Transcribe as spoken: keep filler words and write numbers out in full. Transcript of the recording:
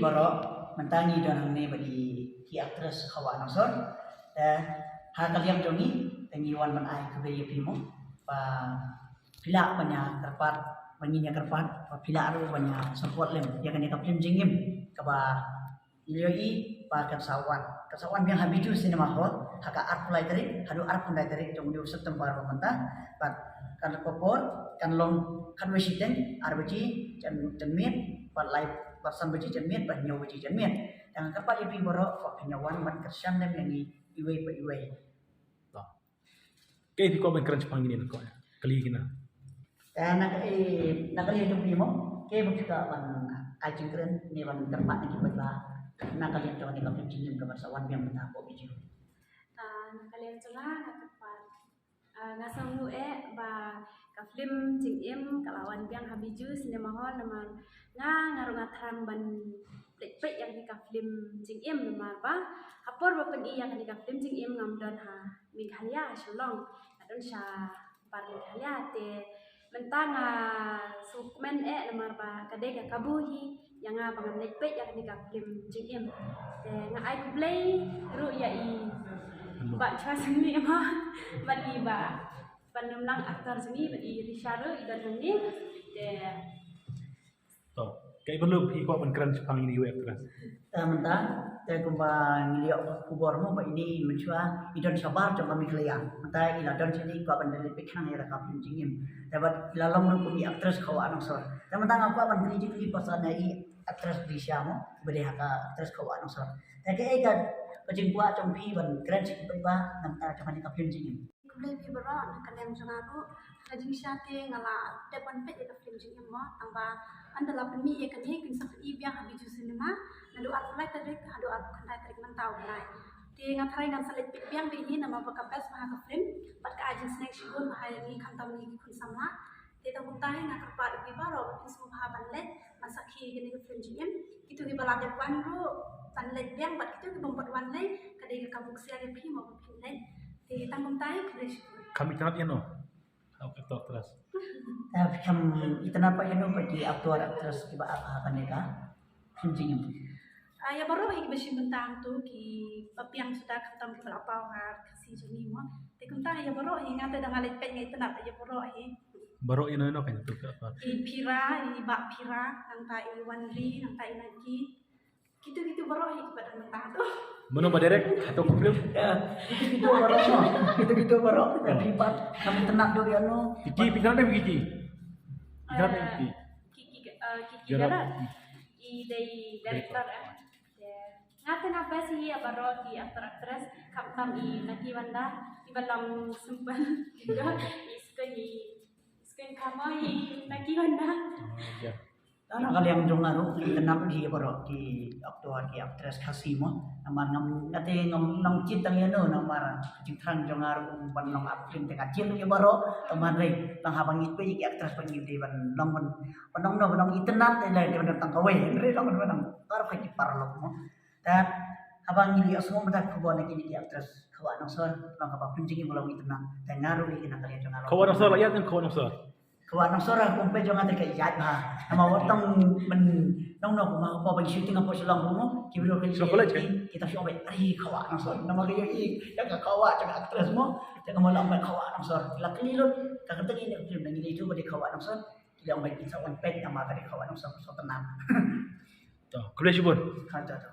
Baroh, mynta ngi don hangne bad i ki actress Khawa Nongsor. Te ha ka liang jong ngi te ngi wan ban ai khublei ïa phi mo ba phi lah ban ïa kyrpad, ba ngin ïa kyrpad ba phi lah ruh ban ïa support lem ïa kane ka film Jingim kaba ngi ïohi ba kan sa wan, kan sa wan biang ha Bijou Cinema Hall ha ka arphew lai tarik haduh arphew khyndai tarik jong u September ba mynta. Bad kan ka por kan long khatwei shiteng, ar baje jan, jan miet, bad lai, bad san baje jan miet, bad hynñiew baje jan miet. Te nga kyrpad ïa phi baroh ba phin ïa wan ban kyrshan lem ïa ngi iwei pa iwei. To. Kaei phi kwah ban kren shaphang kine, ko kylli kine. Eh, na ka, eh, na ka liang jong phi mo, kaei ba phi kwah ban ai jingkren ne ban kyrpad na ki paidbah na ka liang jong kane ka film Jingim kaba sa wan biang mynta hapoh Bijou. Ah, na ka liang jong nga, nga kyrpad. Ah, nga sngewnguh eh ba ka film Jingim ka la wan biang ha Bijou Cinema Hall namar nga, nga ruh nga thrang ban leit peit ïa kane ka film Jingim namar ba ha por ba pyni ïa kane ka film Jingim ngam don ha Meghalaya, Shillong. Nga don sha Upper Meghalaya, te mynta nga sngewkmen eh namar ba ka dei ka kabu hi ïa nga ba ngan leit peit ïa kane ka film Jingim. Te nga ai khublei ruh ïa i Bah Chwa Sngewbha bad i Bah Ban Lumlang, actor jong ngi, bad i Risha ruh i don hangne. Te To, kaei ba lum phi kwah ban kren shaphang ine i actress? Te mynta, te kumba ngi la ïoh khubor mo ba ine i mynshuwa i don shabar jong ka Meghalaya. Mynta i la don shane, i kwah ban da leit peit khnang ïa ka film Jingim. Te bad i la long ruh kum i actress Khawa Nongsor. Te mynta nga kwah ban kylli jingkylli pasan ïa i actress Risha mo, ba dei ha ka actress Khawa Nongsor. Te kaei ka, ka jingkwah jong phi ban kren sha ki paidbah na ka bynta jong kane ka film Jingim? Khublei phi baroh, na ka liang jong nga ruh, ka jingshisha te nga la dep ban peit ïa ka film Jingim mo, tang ba ynda la pynmih ïa kane kin sa pyni biang ha Bijou Cinema naduh arphew lai tarik haduh arphew khyndai tarik mynta u bnai. Te nga tharai ngan sa leit peit biang beit hi namar ba ka best bha ka film bad ka ai jingsneng shibun bha ïa ngi khamtam ngi ki khun samla. Te tang kumta hi nga kyrpad ïa phi baroh ba phin sngewbha ban leit ban sakhi ïa kane ka film Jingim. Kito kiba la dep wan ruh ban leit biang bad kito ki bym pat wan lei, ka dei ka kabu ksiar ïa phi mo ba phin leit. Te tang kumta hi, khublei shibun. Kham itynnad ïano ha u actor actress? Eh, kham itynnad pat ïano bad ki actor actress kiba ap ha kane ka film Jingim. Ah, ïa baroh hi kiba shim bynta hangto, kiba biang suda khamtam kiba la paw ha Khasi jong ngi mo. Te kumta ïa baroh hi, nga te da nga leit peit nga itynnad ïa baroh hi. Baroh ïano ïano ka kyntu ka actor? I Phira, i Bah Phira, nangta i Wanri, nangta i Naki. Kito kito baroh hi kiba don mynta to. Mano ba direct hato ka film? Ya, kito kito baroh no. Kito kito baroh. Ya, phi pat, ngam itynnad doh ïano. Kiki, phi itynnad dei Kiki? Phi itynnad dei Kiki? Kiki, eh, Kiki Gerard. Gerard. I dei director, eh. Ya. Nga te nga best hi ïa baroh ki actor actress, khamtam i Naki Wanda, iba long simple. I Skun, i Skun Kamo, i Naki Wanda. Oh, ya. Te na ka liang jong nga ruh, itynnad hi ïa baroh ki actor ki actress Khasi mo. Namar ngam, nga te ngam nang kit tang ïano, namar jingthrang jong nga ruh ban long actor te nga kit ïa baroh. Namar re, tang haba ngi peit ki actress ba ngi dei ban long ban, ban long no, ban long itynnad te lei dei ban tang kawei. Re long ban long par pha ki paralok mo. Te haba ngi ïohsngew mynta ka khubor na kine ki actress Khawa Nongsor, long kaba pynjing ïa ba long itynnad. Te nga ruh ïa kine ka liang jong nga long. Khawa Nongsor la ïa, Khawa Nongsor. Khawa Nongsor ha kum peit jong nga te ka ïaid bha. Namar wat tang myn nong nong ma ko ban shooting hapoh Shillong ruh mo. Ki briew ki Shillong College, ki, eh? Kita shong beit, "Ai, Khawa Nongsor." Namar ki ïohi ïa ka Khawa jong ka actress mo. Te ka mut la ong beit Khawa Nongsor. La kylli lut, ka kyrteng ine ka film ngi la ïathuh ba dei Khawa Nongsor. Ki la ong beit kin sa wan peit namar ka dei Khawa Nongsor, sa tynnad. To, khublei shibun. Ha, to, to.